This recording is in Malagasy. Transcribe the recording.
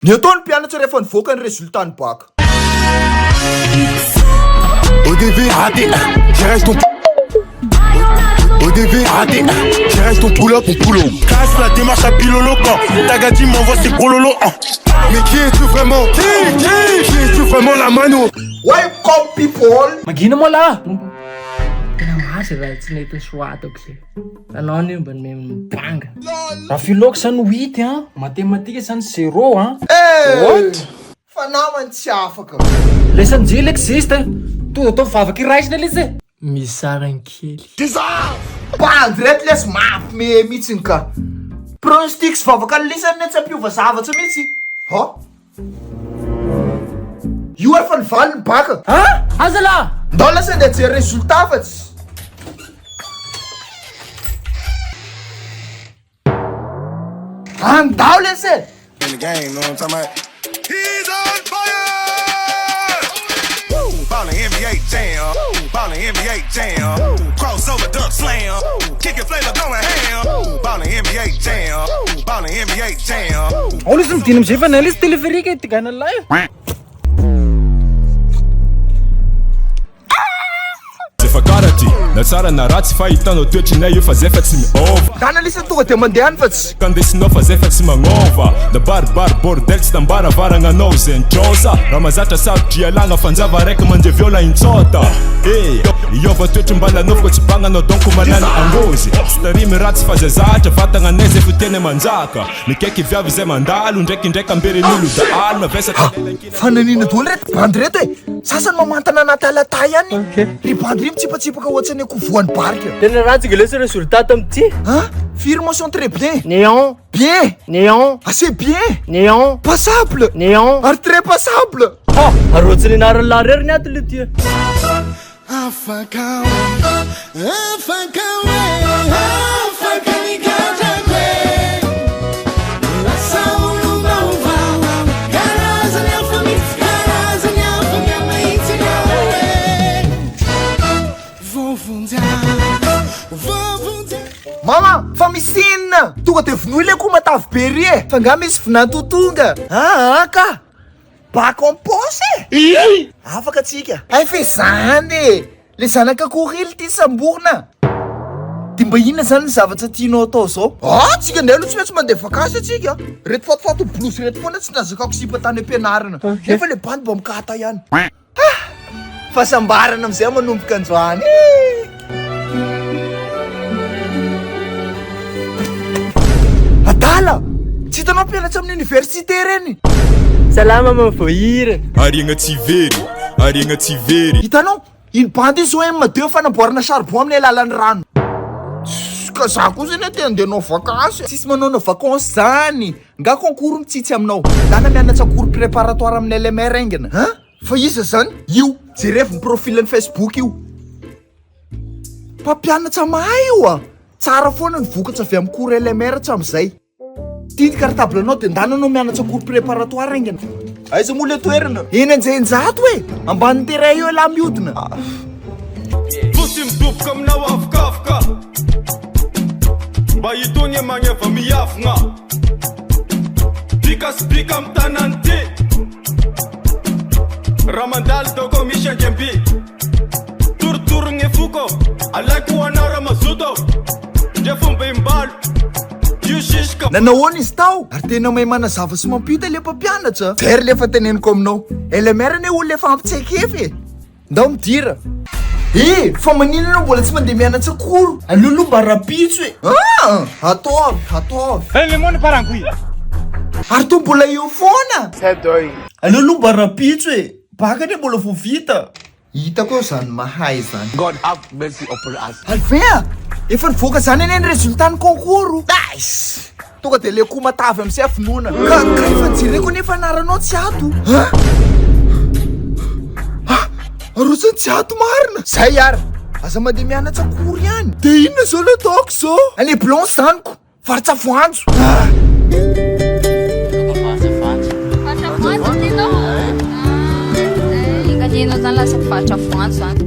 Ny atao ny mpianatra rehefa nivoaka ny résultat ny bac. ODV raté, direct ton ODV raté, direct ton pull up, on pull up. Casse la démarche à pilolo quand Tagadi m'envoie ses gros lolos. hein. Mais qui es-tu vraiment Qui Qui Qui es-tu vraiment la mano Welcome people. Mangina moa lahy! Tena masy raha tsy nety ny choix ataoko zay. Anao anie mba nomeny mibanga. Raha philo zany huit an, matematika zany zéro an. Eh! Fa namany tsy afaka. Lesany njy existe e! Tonga atao vavaka iraisina lesy e! Misy sarany kely. Bandy reto lesy mampime mihitsiny ka. Pronostic sy vavaka lisany ne tsy hampiova zavatra mihitsy. Ha? Io efa nivaly ny bac. An! Aza lah! Ndao lasa andeha hijery résultat fa tsy. Andao lesy e! In the game, know what I'm talking about? He's on fire! Woo! Ballin' NBA jam, ballin' NBA jam, crossover dunk slam, kickin' flavor going ham, ballin' NBA jam, ballin' NBA jam. Ao lesy midina amizay fa na lesy téléphérique tigana lahy e! Efa kara ty, na tsara na ratsy fa hitanao toetrinay io fa zay fa tsy miôva. Dana lisany tonga dia mandeha any fa tsy. Ka ndesinao fa zay fa tsy magnôva. Na baribary bordel tsy tambaravaragna anao zay nitrôsa. Raha mazatra sarotry ialagna fanjava raiky mandeha viola intsôta. Eh, hiôva toetry mbala anao fa tsy bagnanao donc malala angôzy. Tsy tarimy ratsy fa zay zatra vatagnanay zay fo tianay manjaka. Mikaiky viavy zay mandalo ndraikindraiky amberin'olo dahalo mavesatra. Fa nanina daholo reto bandy reto e! Sasany mamantana anaty ala-tahy ihany. Ry bandy ry mitsipatsipaka ohatran'ny akoho voan'ny barika. Tena ratsy nga lesy résultat tamin'ity. Hein? Firy mention très bien. Néant. Bien. Néant. Assez bien. Néant. Passable. Néant. Ary très passable. Ha! Ary ohatran'ny nianaran'ny lahy irery ny ato le ty. Afaka afaka hoe afaka ny gadrako e Lasa olom-baovao karazany hafa mihitsy karazany hafa mihamahitsy ianao e Voavonjy aho voavonjy aho Mama, fa misy inona? Tonga dia vonoy ilay akoho matavy be ry e! Fa nga misy vinanto tonga? Aa ka! Bac en poche e! Afaka tsika. Hay fe zany e! Le zanak'akoho ry ty samborina. De mba inona zany ny zavatra tianao atao zao? Ah, tsika ndray aloha tsy maintsy mandeha vakansy atsika. Reto fatifaty blouse reto foana tsy nazakako sipa tany am-pianarana. Nefa le bandy mba mikata ihany. Ah! Fahasambarana amizay manomboka androany e! Adala! Tsy hitanao mpianatra amin'ny université ireny? Salama ma voahirana. Ariagna tsy very, ariagna tsy very. Hitanao? Iny bandy iny zao M2 fanamboarana charbon amin'ny alalan'ny rano. Tss, ka za kosa anie te handeha hanao vakansy e. Tsisy manaonao vakansy zany. Nga concours mitsitsy aminao. Ndana mianatra cours préparatoire amin'ny LMR haingana. Hein? Fa iza zany? Io. Jerevo ny profil-ny Facebook io. Mpampianatra mahay io a! Tsara foana ny vokatra avy amin'ny cours LMR hatramin'izay. Ty ny cartable anao dia ndana anao mianatra cours préparatoire haingana. Aiza moa le toerana? Eny Anjehinjato e! Ambanin'ny terrain eo elah miodina. Fosy midoboka aminao avokavoka Mba itony e magneva miavogna Bika sy bika amin'ny tanan'ity Raha mandalo doko misy angem-by Torotoro ny foko Alaiko ho anao raha mazoto Ndre fomba imbalo Io sisika Nanao ahoana izy tao? Ary tena mahay manazava sy mampita ilay mpampianatra. Zay ry le efa teneniko aminao. LMR anie olona efa ampy tsaikefa e. Ndao midira. Eh, fa maninona ianao mbola tsy mandeha mianatra akory? Aleo aloha mba rahampitso e. Ah! Ataovy, ataovy. Ary toa mbola eo foana. Aleo aloha mba rahampitso e. Baka anie mbola vao vita. Hitako eo zany mahay zany. God have mercy upon us. Alvin a! Efa nivoaka zany anie ny résultat ny concours. Nice! Tonga de le akoho matavy amizay vonoina. Ka ka efa jereko anefa anaranao tsy ato. Ha? Ha? Arotsany tsy ato marina. Zay ary. Aza mandeha mianatra akory ihany. De inona zao le ataoko zao? Année blanche zany ko. Faritra voanjo. Ah! Faritra voanjo tianao? Enga anie ianao zany lasa mpivarotra voanjo zany.